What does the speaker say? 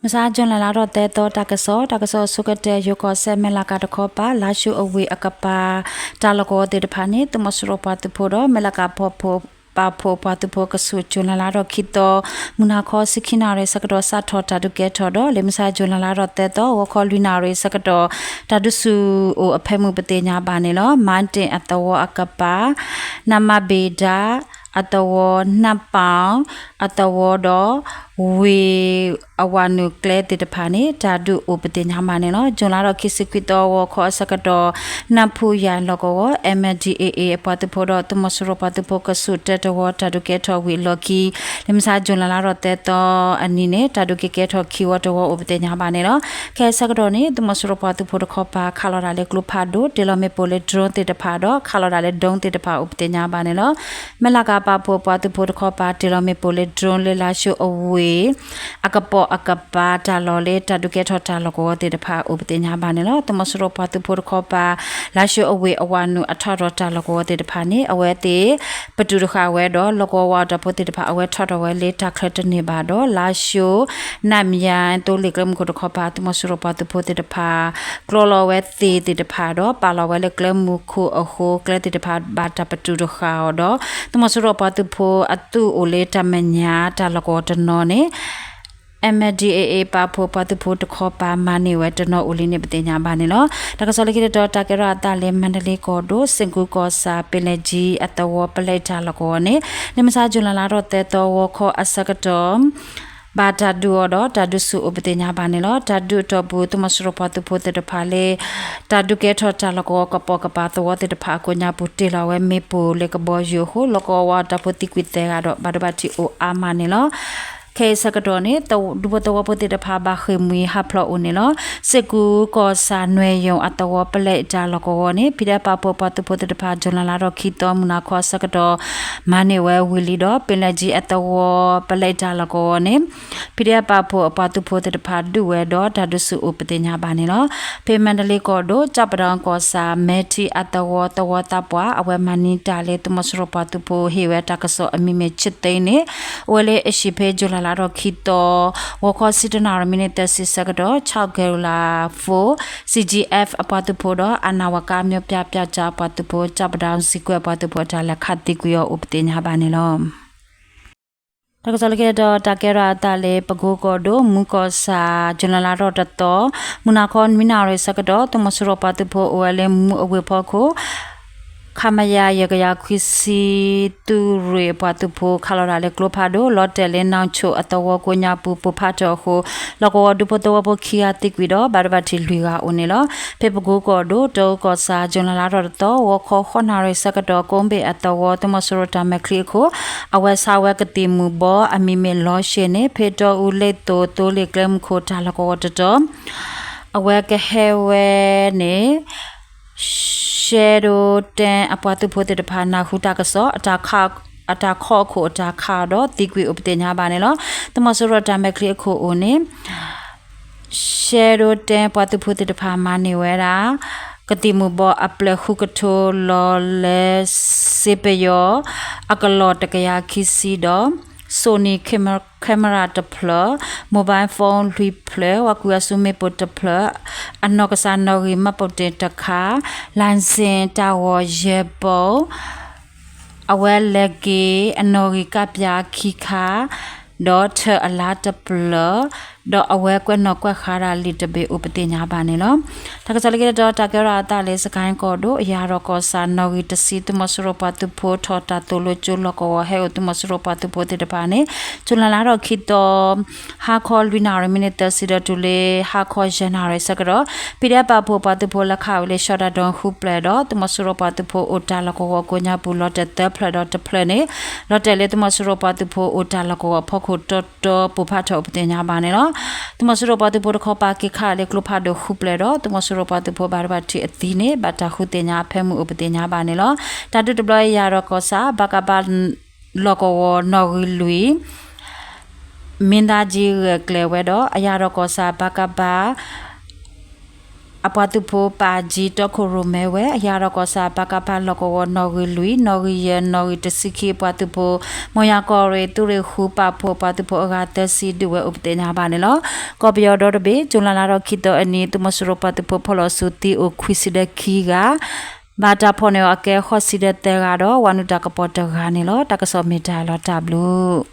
မုၢ်ဆါ June လါထီၣ်သၢသီ တၢ်ကစီၣ်, တၢ်ကစီၣ်အဆိကတၢၢ် ယိၤကီၢ်စဲၣ် မဲၢ်လးကၤတခီပၤ လါၡိၤအဝ့ၢ်အကပၤ တၢ်လီၢ်ကဝီၤသ့ၣ်တဖၣ်န့ၣ် သုးမီၤစိရိၤပှၤသုးဖိဒီး မဲၢ်လးကၤပာ်ဖှိၣ်ပာ်ဖှိၣ်ပှၤသုးဖိကဆူး June လါထီၣ်ခံသီ မုၢ်နၤခီ ဆံခံနၣ်ရံၣ်ဆၢကတီၢ် စးထီၣ်တၢ်ဒုးကဲထီၣ်ဒီး လၢမုၢ်ဆါ June လါထီၣ်သၢသီ ဂီၤခီလွံၢ်နၣ်ရံၣ်ဆၢကတီၢ် တၢ်ဒုးဆူၣ်အိၣ်အဖၢမုၢ်ပသ့ၣ်ညါဘၣ်န့ၣ်လီၤ. မၤတ့ၣ်အသဝီအကပၤ နမၤဘ့ၣ်ဒါ အသဝီ နၢ်ပၣ် အသဝီဒီး ဝ့ၢ်အဝၤနုာ်ကျဲသ့ၣ်တဖၣ်န့ၣ် တၢ်ဒုးအိၣ်ပသ့ၣ်ညါဘၣ်န့ၣ်လီၤ. June လါထီၣ်ခံဆံခွံသီ ဂီၤခီအဆၢကတီၢ် နၢ်ဖူယၣ်လီၢ်ကဝီၤ M N D A A အပှၤသုးဖိဒီး သုးမီၤစိရိၤပှၤသုးဖိကဆူး တၢတဝီ တၢ်ဒုးကဲထီၣ်ဝံၤအလီၢ်ခံ လၢမုၢ်ဆါ June လါထီၣ်သၢသီအနံၤန့ၣ် တၢ်ဒုးကကဲထီၣ်ခံဝီတဝီအိၣ်ပသ့ၣ်ညါဘၣ်န့ၣ်လီၤ. ခဲအံၤဆၢကတီၢ်န့ၣ် သုးမီၤစိရိၤပှၤသုးဖိတခီပၤ ခးလီၤဒၣ်လၢကျိဖးဒိၣ် တ့ၢ်လီၤမ့ၣ်ပိၢ်လၢ drone သ့ၣ်တဖၣ်ဒီး ခးလီၤဒၣ်လၢ drone သ့ၣ်တဖၣ်အိၣ်ပသ့ၣ်ညါဘၣ်န့ၣ်လီၤ. မဲၢ်လးကၤပာ်ဖှိၣ်ပှၤသုးဖိတခီပၤ တ့ၢ်လီၤမ့ၣ်ပိၢ်လၢ drone လၢလါၡိၤအဝ့ၢ် အကပိာ်အကပၤ တၢ်လီၢ်လၢတၢ်ဒုးကဲထီၣ်တၢ်လီၢ်ကဝီၤသ့ၣ်တဖၣ်အိၣ်ပသ့ၣ်ညါဘၣ်န့ၣ်လီၤ. သုးမီၤစိရိၤပှၤသုးဖိတခီပၤ လါၡိၤအဝ့ၢ်အဝၤနုာ်အထီၣ်ဒီးတၢ်လီၢ်ကဝီၤသ့ၣ်တဖၣ်န့ၣ် အဝဲသ့ၣ် ပတုာ်တဃာ်ဝဲဒီး လီၢ်ကဝီၤဝးအတၢ်ဖိသ့ၣ်တဖၣ် အဝဲထီၣ်ထီၣ်ဝဲလၢတၢ်ချၢတန့ၢ်ဘၣ်ဒီး လါၡိၤ နၣ်မယါ သိလ့ၣ်ကျဲမုၢ်ခိၣ်တခီပၤ သုးမီၤစိရိၤပှၤသုးဖိသ့ၣ်တဖၣ် ကျီလီၤဝဲသ့ၣ်သ့ၣ်တဖၣ်ဒီး ပာ်လီၤဝဲလၢကျဲမုၢ်ခိၣ်အဃိ ကျဲသ့ၣ်တဖၣ်ဘၣ်တၢ်ပတုာ်တဃာ်အီၤဒီး သုးမီၤစိရိၤပှၤသုးဖိအသုးအိၣ်လၢတၢ်မဲာ်ညါတၢ်လီၢ်ကဝီၤတနီၤန့ၣ် M N D A A ပာ်ဖှိၣ်ပှၤသုးဖိတခီပၤ မၤန့ၢ်ဝဲတနီၤအိၣ်လံန့ၣ် ပသ့ၣ်ညါဘၣ်န့ၣ်လီၤ. တၢ်ကစီၣ်လၢခံတတီၤ တၢ်ကဲထီၣ်အသးလၢ မါတလ့ကီၢ်ဒိၣ် စ့ၣ်ကူကီၢ်ဆၣ် ပ့ၣ်လဲၣ်ကၠံအသဝီ ပလဲတၢ်လီၢ်ကဝီၤန့ၣ် လၢမုၢ်ဆါ June လါထီၣ်သၢသီ ဂီၤခီအဆၢကတီၢ် ဘၣ်တၢ်ဒုးအီၤဒီး တၢ်ဒုးဆူၣ်အိၣ်ပသ့ၣ်ညါဘၣ်န့ၣ်လီၤ. တၢ်ဒုးအတီၢ်ပူၤ သုးမီၤစိရိၤပှၤသုးဖိသ့ၣ်တဖၣ်လၢ တၢ်ဒုးကဲထီၣ်တၢ်လီၢ်ကဝီၤကပိာ်ကပၤသဝီသ့ၣ်တဖၣ်အကိးညါပူၤ တ့ၢ်လီၤဝဲမ့ၣ်ပိၢ်လၢကဘီယူၤအဃိ လီၢ်ကဝီၤဝးအတၢ်ဖိသံကွံာ်သဲဂၤဒီး ဘၣ်ဒိဘၣ်ထံးအိၣ်အါမးန့ၣ်လီၤ. ခဲအံၤဆၢကတီၢ်န့ၣ် ဒူဖိသဝီဖိသ့ၣ်တဖၣ် ဘၣ်ဃ့ၢ်မှံဟးဖျိးအိၣ်န့ၣ်လီၤ. စ့ၣ်ကူကီၢ်ဆၣ် နွဲၣ်ယိၤအသဝီ ပလဲတၢ်လီၢ်ကဝီၤန့ၣ် ဖံးဒဲးပာ်ဖှိၣ်ပှၤသုးဖိသ့ၣ်တဖၣ် June လါထီၣ်ခံသီ မုၢ်နၤခီအဆၢကတီၢ် မၤန့ၢ်ဝဲဝံၤလံဒီး ပ့ၣ်လဲၣ်ကၠံအသဝီ ပလဲတၢ်လီၢ်ကဝီၤန့ၣ် ဖံးဒဲးပာ်ဖှိၣ်အပှၤသုးဖိသ့ၣ်တဖၣ်ဒုးဝဲဒီး တၢ်ဒုးဆူၣ်အိၣ်ပသ့ၣ်ညါဘၣ်န့ၣ်လီၤ. ဖဲမါတလ့ကီၢ်ဒိၣ် ကၠီပဒီကီၢ်ဆၣ် မဲထံအသဝီ သဝီသးပှၢ် အဝဲမၤန့ၢ်တၢ်လၢ သုးမီၤစိရိၤပှၤသုးဖိဟ့ၣ်ဝဲတၢ်ကစီၣ်အမံၤမ့ၢ် ချစ်သိမ်း န့ၣ် အိၣ်ဝဲလၢအဟံၣ်ဖဲ June လါထီၣ်ခံသီ ဂီၤခီဆံတၢနၣ်ရံၣ် မံးနံးသၢဆံဆၢကတီၢ် ခြောက် ဂဲၤရူၤလါ four C G F အပှၤသုးဖိဒီး အနဝက မျိုးပြပျောက်ကျား အပှၤသုးဖိ ကၠီပဒီစံကွဲးအပှၤသုးဖိအတၢ်လဲၤခးသံကွံာ်အီၤ အိၣ်ပသ့ၣ်ညါဘၣ်န့ၣ်လီၤ. တၢ်ကစီၣ်လၢခံတတီၤ တၢ်ကဲထီၣ်အသးလၢ ပကိကီၢ်ဒိၣ် မူကီၢ်ဆၣ် June လါထီၣ်တသီ မုၢ်နၤခီနွံနၣ်ရံၣ်ဆၢကတီၢ် သုးမီၤစိရိၤပှၤသုးဖိ အိၣ်ဝဲလၢမူအဝ့ၢ်ဖီခိၣ် ခမရ ယဲၢ်ကယၤခွံဆံ သုးရ့ၣ်အပှၤသုးဖိ ခးလီၤတၢ်လၢကျိဖးဒိၣ် လီၤတဲာ်လၢ နီၢ်ဆိၣ်အသဝီကိးညါပူၤ ပိၢ်ဖးထီၣ်အဃိ လီၢ်ကဝီၤဒူဖိသဝီဖိခံဂၤသံကွံာ်ဒီး ဘၣ်ဒိဘၣ်ထံးလွံၢ်ဂၤအိၣ်န့ၣ်လီၤ. ဖဲပကိကီၢ်ဒိၣ် တအူကီၢ်ဆၣ် June လါထီၣ်တသီ ဂီၤခီဃိးနၣ်ရံၣ်ဆၢကတီၢ် ကိးဘ့ၣ်အသဝီ သုးမီၤစိရိၤတၢ်မဲာ်ချံအခိၣ် အဝဲဆါဝဲကသံၣ်မူၤဘီ အမံၤမ့ၢ်လီၤရှဲၣ်န့ၣ် ဖဲတီအူလ့ၣ်သိၣ် သိလ့ၣ်ကျဲမုၢ်ခိၣ်တၢ်လီၢ်ကဝီၤတတီၤ အဝဲကဟဲဝဲန့ၣ် Shadow ten အပှၤသုးဖိသ့ၣ်တဖၣ် နၢ်ဟူတၢ်ကစီၣ် အတၢ်ခီၣ်အခိၣ်အတၢ်ခးဒီး သံကွံာ်အိၣ်ပသ့ၣ်ညါဘၣ်န့ၣ်လီၤ. သုးမီၤစိရိၤတၢ်မဲာ်ချံအခိၣ်အိၣ်န့ၣ် Shadow ten ပှၤသုးဖိသ့ၣ်တဖၣ်မၤန့ၢ်ဝဲဒၣ် ကသံၣ်မူၤဘီအပျဲၢ်ဃုကထိ လီၤလၢ စ့ပယီၤ အကလီၢ်တကယၤခံဆံဒီး Sony camera တဖျၢၣ်, mobile phone လွံၢ်ဖျၢၣ်, ဝၤကွံာ်အစုမ့ၣ်ပိၢ်တဖျၢၣ်, အနီၢ်ကစၢ်နီၣ်ဂံၢ်မှတ်ပုံတင်တခါ, license တၢ်ဂီၤယဲၢ်ပိ, အဝဲလဲၤက့ၤအနီၣ်ဂံၢ်ကးပၠးခံခါ, ဒီးထၢၣ်အလါတဖျၢၣ်, ဒီးအဝဲကွဲးနီၣ်ကွဲးဃာ်ဒၣ်လံာ်တဘ့ၣ်အိၣ်ပသ့ၣ်ညါဘၣ်န့ၣ်လီၤ. တၢ်ကစီၣ်လၢခံတတီၤ တၢ်ကဲထီၣ်အသးလၢ စကဲၣ်ကီၢ်ဒိၣ် ယၤဒီးကီၢ်ဆၣ် နီၣ်ဂံၢ်တဆံ သုးမီၤစိရိၤပှၤသုးဖိထီၣ်တၢ်သိၣ်လိကၠိလီၢ်ကဝီၤဟဲအိၣ်သုးမီၤစိရိၤပှၤသုးဖိသ့ၣ်တဖၣ်န့ၣ် June လါထီၣ်ခံသီ ဟါခီလွံၢ်နၣ်ရံၣ် မံးနံးသၢဆံဒီးတုၤလၢ ဟါခီယဲၢ်နၣ်ရံၣ်ဆၢကတီၢ် ဖံးဒဲးပာ်ဖှိၣ်ပှၤသုးဖိလၢခးဝံၤလၢ ရှီတၢ်ဒိၣ်ဃုဖျၢၣ်ဒီး သုးမီၤစိရိၤပှၤသုးဖိအိၣ်တၢ်လီၢ်ကဝီၤကိးညါပူၤ လီၤတဲာ်သၢဖျၢၣ်ဒီးတဖျၢၣ်န့ၣ် လီၤတဲာ်လၢသုးမီၤစိရိၤပှၤသုးဖိအိၣ်တၢ်လီၢ်ကဝီၤဖီခိၣ်တီတီ ပိၢ်ဖးထီၣ်အိၣ်ပသ့ၣ်ညါဘၣ်န့ၣ်လီၤ. သုးမီၤစိရိၤပှၤသုးဖိတခီပၤက့ၤခးလၢကျိဖးဒိၣ်ဃုဖျၢၣ်ဒီး သုးမီၤစိရိၤပှၤသုးဖိဘၣ်ဒိဘၣ်ထံးအသံန့ၣ် ဘၣ်တၢ်ဃုသ့ၣ်ညါအဖၢမုၢ်အိၣ်ပသ့ၣ်ညါဘၣ်န့ၣ်လီၤ. တၢ်ဒုးတဘျီအံၤ ယၤဒီးကီၢ်ဆၣ် ဘၣ်ကဘၣ် လီၢ်ကဝီၤနီၣ်ဂံၢ်လွံၢ် မင်းသားကြီး ဂဲၤကျဲၤဝဲဒီး အယၤဒီးကီၢ်ဆၣ် ဘၣ်ကဘၣ် အပှၤသုးဖိပာ်ကၠံတီခိၣ်ရိၣ်မဲဝဲ အဟံးဒီးကီၢ်ဆၣ် ပကဖ လီၢ်ကဝီၤ နီၣ်ဂံၢ်လွံၢ် နီၣ်ဂံၢ်ယဲၢ် နီၣ်ဂံၢ်တဆံခံ အပှၤသုးဖိ မီၢ်ယၤကီၢ်ရ့ၣ် သုးရ့ၣ်ဃု ပာ်ဖှိၣ်အပှၤသုးဖိအဂၤသၢဆံ ဒုးဝဲအိၣ်ပသ့ၣ်ညါဘၣ်န့ၣ်လီၤ. ကီၢ်ပယီၤဒီတဘ့ၣ် ကၠူၤလဲလါထီၣ်ခံသီအနံၤ သုးမီၤစိရိၤပှၤသုးဖိဖီၣ်လီၤဆူသံအိၣ်ခွံဆံဒီးခံဂၤ ဘၣ်တၢ်ဖီၣ်န့ၢ်အီၤအကဲ ဃိးဆံဒီးသၢဂၤဒီး ဝၤနုာ်တၢ်ကပီၤတဂၤန့ၣ်လီၤ. တၢ်ကစီၣ်မ့ၢ်တၢ်လီၤတၢ်ဘျုး